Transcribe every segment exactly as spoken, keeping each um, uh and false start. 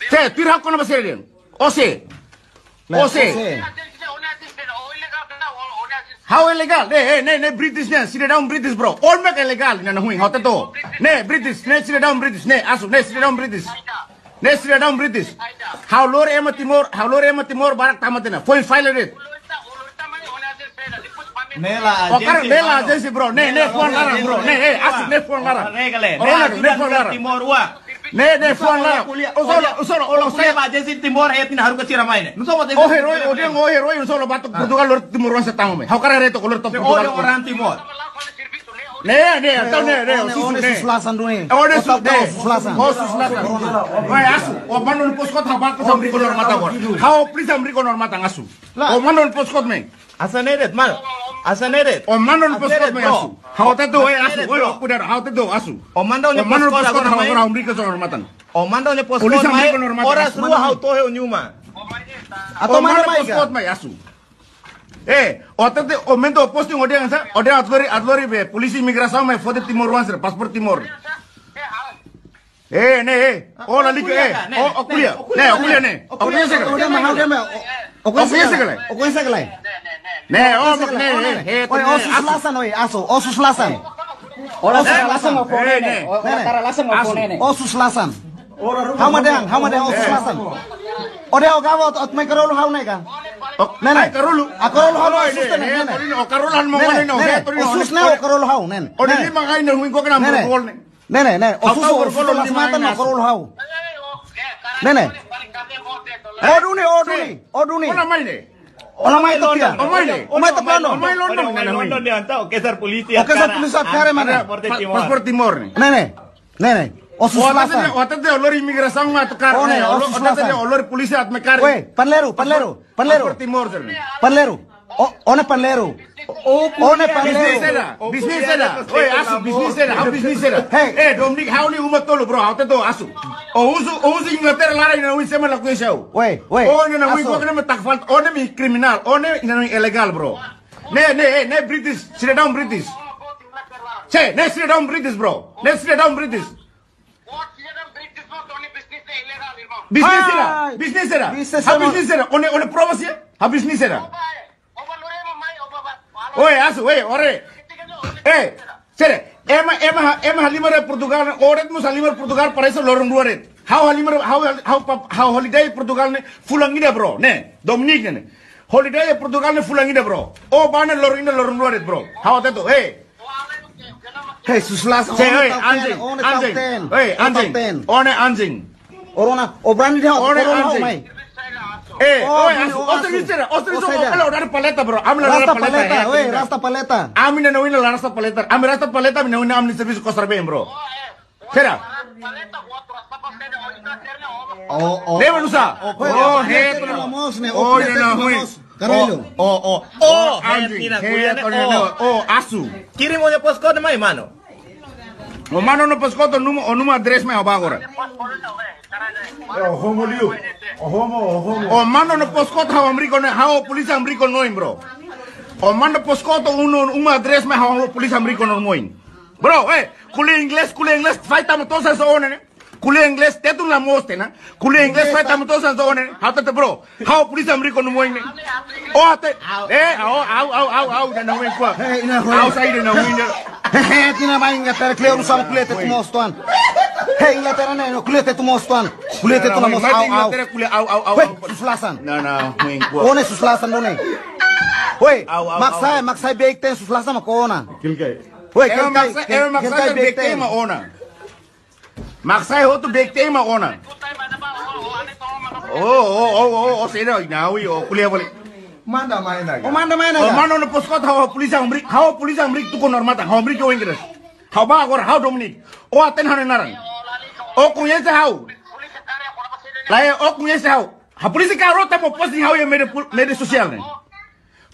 Sé, tuir ha'u kona-ba sira dehan. Ó sé. Ó sé. Ha'u ilegál. Ne'e, ne'e, ne'e, ne'e British ne'e. Cidadão British, bro. Ó mak ilegál, ne'e, ne'e, ne'e, ha'u hatete. Ne'e British, ne'e cidadão British, ne'e. Asu, ne'e cidadão British. Ne'e cidadão British. Ha'u lori ema Timor, ha'u lori ema Timor barak tama tiha ona. Foin file de'it. Ne'e la Ó karik ajensi, ne'e la bro. Ajensi, bro. Ne'e, ne'e fuan laran, bro. Ne'e, eh, asu, ne'e fuan laran. Regale. Ó rona, ne'e fuan laran. Timor ua. Ne'e, ne'e fuan laran. Ó solo, ó solo, ó solo. Ba ajensi Timor, eh, tina haru ka sira mai ne'e. Ó herói, ó dehan ó herói, ó solo batuk Portugal lori timoroan sei tama mai. Ha'u karik reto kolor top Portugal. Orang Timor. Ne'e, ne'e, entaun ne'e, ne'e, ó susu ne'e. Susu lasan duni. Ó ne'e susu lasan. Ó susu lasan. Ó asu, ó manu no poskot ha'u baku samri kolor mata bor. Ha'u plis samri kolor mata asu. Ó manu no poskot mai. Asa ne'e de'it, mal. Asa ne'e de'it. Ó manu no poskot mai asu. Ha'u hatete, eh, asu. Ó kuda, ha'u hatete asu. Ó manu no poskot ha'u manu no poskot mai. Ó manu no poskot mai. Oras rua ha'u tohe ó-nia uma. Ó manu no poskot mai asu. Eh, ó hatete, ó mento ó posting ó dehan sá, ó dehan atu lori, atu lori be, polísia imigrasaun mai foti timoroan sira, paspor Timor. Eh, ne'e, eh. Ó lalika, eh. Ó, ó ko'alia. Ne'e, ó ko'alia ne'e. Ó ko'alia sé ka lae. Ó ko'alia sé ka lae. Ne'e, ó, ne'e, eh, eh. Oi, ó susu lasan, oi, asu, ó susu lasan. Ó susu lasan, ó ko'alia ne'e. Ó susu lasan, ó ko'alia ne'e. Ó susu lasan. Ha'u mak dehan, ha'u mak dehan, ó susu lasan. Ó dehan ó gaba ó mai karolu ha'u ne'e ka? Ne'e, ne'e. Ai, karolu. Ah, karolu ha'u ne'e, ó susu ne'e, ne'e, ne'e. Ó karolu ha'u ne'e, ne'e. Ó susu ne'e, ó karolu ha'u ne'e, ne'e. Ó dehan lima kali ne'e, huin kok na bergol ne'e. Ne'e, ne'e, ne'e. Ó susu, ó susu lasan matan, ó karolu ha'u. Ne'e, ne'e. Ó duni, ó duni, ó duni. Ó la mai ne'e. Ó la mai tokia. Ó mai ne'e. Ó mai tokia no. Ó mai London, ne'e, ne'e. Ó mai London, ne'e, entaun, ó kesar polísia. Ó kesar polísia, kare mana? Paspor Timor. Paspor Timor ne'e. Ne'e, ne'e. Ne'e, ne'e. Ó susu lasan. Ó hatete, ó lori imigrasaun mak atu kaer. Ó ne'e, ó susu lasan. Ó lori polísia atu mai kaer. Weh, panleiru, panleiru, panleiru. Paspor Timor, sir. Panleiru. Ó, ó ne'e panleiru. Ó ne'e panleiru. Bisnis sira. Bisnis sira. Oi, asu, bisnis sira. Ha'u bisnis sira. Hey. Eh, Dominic, ha'u-nia uma tolu, bro. Ha'u hatete asu. Ó husu, ó husu Inglaterra laran inan-huin sira mak la koñese ha'u. Weh, weh. Ó ne'e inan-huin, asu. Ó ne'e mak tak fal, ó ne'e mak kriminál. Ó ne'e inan-huin ilegál, bro. Ne'e, ne'e, eh, ne'e British, cidadão British. Sé, ne'e cidadão British, bro. Ne'e cidadão British. Bisnis sira, bisnis sira. Ai, bisnis sira. Ha'u bisnis sira. Ó ne'e, ó ne'e prova sira. Ha'u bisnis sira. Oi, asu, oi, ore. Eh, sira. Ema, ema, ema halimar Portugal, ó de'it mós halimar Portugal, parese loron rua de'it. Ha'u halimar, ha'u, ha'u, ha'u holiday Portugal ne'e fulan ida, bro, ne'e, Dominic ne'e. Holiday Portugal ne'e fulan ida, bro. Ó bá ne'e loron ida, loron rua de'it, bro. Ha'u hatete, eh. Hei, susu lasan. Sé, ó ne'e, oi, anjing, anjing. Oi, anjing. Ó ne'e anjing. Ó rona, ó brani dehan, ó rona anjing. Eh, ó, oi, asu, ó servisu sira, ó servisu sira, ó la dada paleta, bro. Ami la dada paleta, eh, oi, rasta paleta. Ami inan-huin la rasta paleta. Ami rasta paleta, ami inan-huin ami servisu kosar bem, bro. Sira. Oh, oh. Lembra, não sabe? Oh, oh, oh, oh, oh, oh, oh, anjing, oh, asu. Kirim ó-nia poskot mai, mano. Ó manu ó-nia poskot, ó numa, ó numa address mai, ha'u bá agora. Ó manu ó-nia poskot, ha'u hamriik ó-nia, ha'u polísia hamriik ó-nia oin, bro. Ó manu poskot, ó numa address mai, ha'u polísia hamriik ó-nia oin. Bro, eh, ko'alia inglés, ko'alia inglés, fai tama to'os hanesan ó ne'e. Ko'alia inglés, Tetun la moos tiha ona. Ko'alia inglés, fai tama to'os hanesan ó ne'e. Ha'u hatete, bro. Ha'u polísia hamriik ó-nia oin ne'e. Ó hatete, eh, au, au, au, au, au, inan-huin ko'a. Hei, inan-huin. Ha'u sai inan-huin ne'e. Hei, hei, tiha ona mai Inglaterra, ko'alia oinsá mak ko'alia Tetun moos tiha ona. Hei, Inglaterra ne'e, no, ko'alia Tetun moos tiha ona. Ko'alia Tetun moos, au, au. Inglaterra ko'alia au, au, au, au. Hei, susu lasan. Não, não, huin ko'a. Ó ne'e susu lasan, ó ne'e. Hoi, au, au, maksai, maksai beik-teen susu lasan mak ó ona. Kilke. Hoi, ema maksai, ema maksai beik-teen mak ó ona. Maksai hotu beik-teen mak ó ona. Oh, oh, oh, oh, oh, sira, inan-huin, oh, ko'alia balik. Manda mai ona. Oh, manda mai ona. Oh, manda ona poskot, ha'u polísia hamriik, ha'u polísia hamriik tuku ó-nia matan, ha'u hamriik ó Inggris. Ha'u bá agora, ha'u Dominic. Ó hatene ha'u-nia naran. Ó koñese ha'u. Lae, ó koñese ha'u. Ha'u polísia kaer ó tama ó posting ha'u iha média pul-, média sosiál ne'e.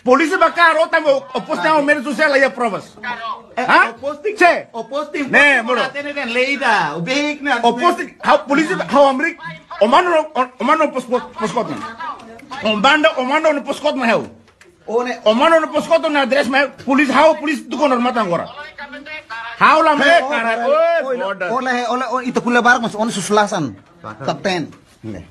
Polísia bá kaer ó tama ó posting ha'u média sosiál la iha provas. Eh, hah? Ó posting, sé? Ó posting, ne'e, moro. Ó posting, ha'u polísia, ha'u hamriik. Ó manu, ó, ó manu pos-, pos-, poskot. Ó manda, ó manda ó-nia poskot mai ha'u. Ó manu ó-nia poskot, ó-nia address mai, polísia, ha'u polísia tuku ó-nia matan agora. Aula me, oh, karar, oh, oh, oh, bodas. Oleh, oleh, oh, ita ko'alia barak, mas, ó-nia susu lasan. Kapten. Ne'e.